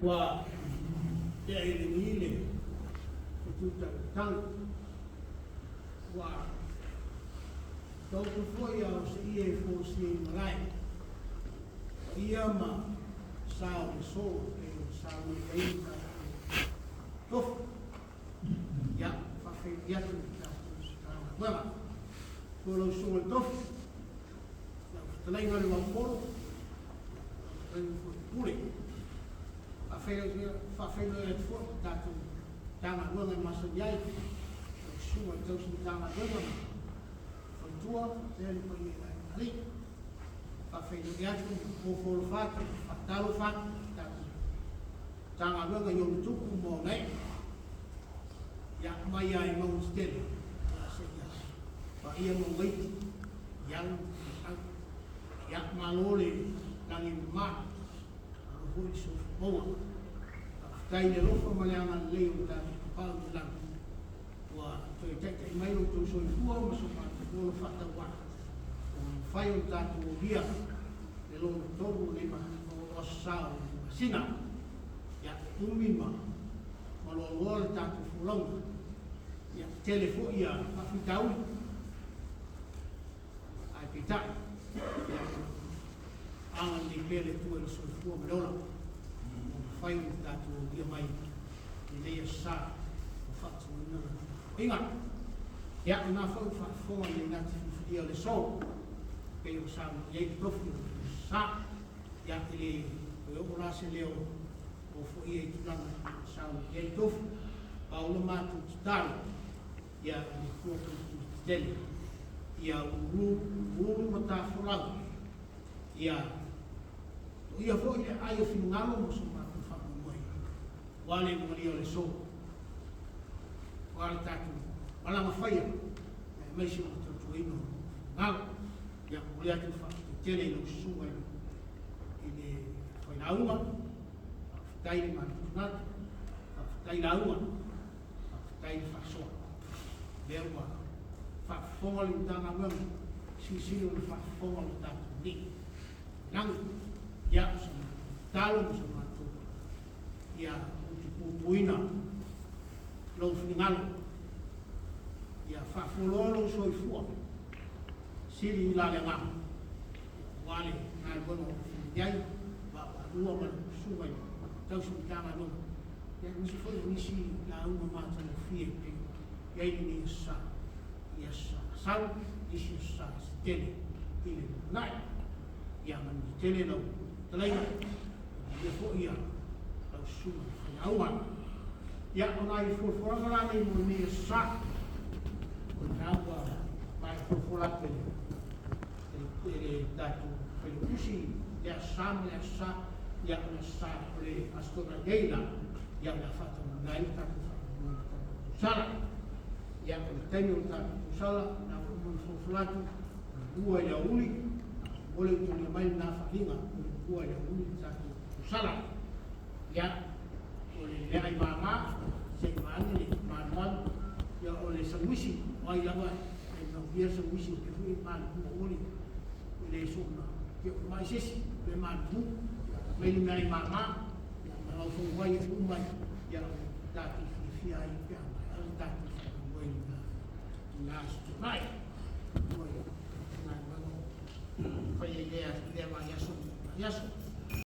Ua tea i le lagi le fetu taumatagi, ua taoto foi a o se ie e folasia i malae, paia ma sa o le aso e pei ona saunoa i ai le tatou tofi. Ia, faafeiloai atu i le tatou Matagaluega. Susu lau Susuga i le Tofi, lau fetalaiga Levaopolo, lau fetalaiga foi Pule. Faafeiloai atu foi i le tatou Matagaluega e masani ai, lau Susuga i le Tausi Matagaluega ma Faletua faapea le paia i le aiga alii. Faafeiloai atu ma ofo alofa atu ma faatalofa atu i le tatou Matagaluega i ona tupu ma ona ee. Ia, mai lava i mauga tetele, ia seia paia mauga iti i alo ma au. Ia, malo le lagi e mama, malo foi le soifua maua. Faafetai i le alofa ma le agalelei o lo tatou Tapaau i le lagi, ua toe taitai mai lo outou soifua ma so matou ola faatauvaa, ua mafai ona tatou aulia le lona tolu o nei o aso sa o lenei masina. Ia, e umi ma loaloa le tatou folauga, ia, e tele foi ia faafitauli, ae peitai, ia, agalelei pea le Atua i le soifua ma le ola, ua mafai ona tatou aulia mai lenei aso sa ua faatinoina lana tapuaiga. Ia, o lena foi ua faafofoga i le nati filifilia o le aso, pei ona saunoa i ai le tofi o le sa. Ia, e le toe oo la se leo o foia i tulaga e pei ona saunoa i ai le tofi. Pau le matou tatalo, ia i le Atua Puipui Tetele, ia ulu ulu ma tafolau, ia toia foi le aai o finagalo ma so matou faamoemoe, aua le molia o le aso, aua le tatou malaga faia, aemaise o le tautuaina o finagalo. Ia, momoli atu le faafetai tele i lau susuga i le failauga, faafetai le manatunatu, faafetai lauga, faafetai le faasoa. Lea ua faafofoga le Matagaluega, silisili ona faafofoga lo tatou Alii i lagi. Ia, o sa matou tatalo ma sa matou ia utupupuina lou finagalo, ia faafualoa lou soifua, sili i la le agaga, aua le galuega ua fili i ai, vaavaalua ma le susuga i le tausi Matagaluega, ia aemaise foi o nisi lauga matagofie e pei ona i ai lenei aso sa, i aso sa sau, nisi aso sa se tele i le lumanai. Ia manuia tele lau fetalaiga, manuia foi ia lau susuga i le failauga. Ia, o nai folafolaga la nei mo lenei aso sa, o lena ua maea folafola atu e le tatou Failautusi le aso sa ma le aso sa, ia o le aso sa o le Aso Toonai nei la, ia o le a faataunuuina ai le tatou faamoemoe i le tatou tausala. Ia, o le taimi o le tatou tausala, o lena ua uma ona folafola atu, o le 2 i le aoauli, mo le utagia mai lena faaaliga, o le 2 i le aoauli le tatou tausala. Ia, o le meaai mama, se i vaeane le malumalu, ia o le samuisi, o ai lava e manaomia le samuisi, o le mea foi e malumu aua le le soona mai se isi, o le malumu, ia aumai le meaai mama, ia ma lau fauai e uu mai, ia o le tatou fiafia ai pe a maea le tatou faamoemoe i lena Aso Toonai. Ua i galuega o faia i lea vaiaso ma lea vaiaso.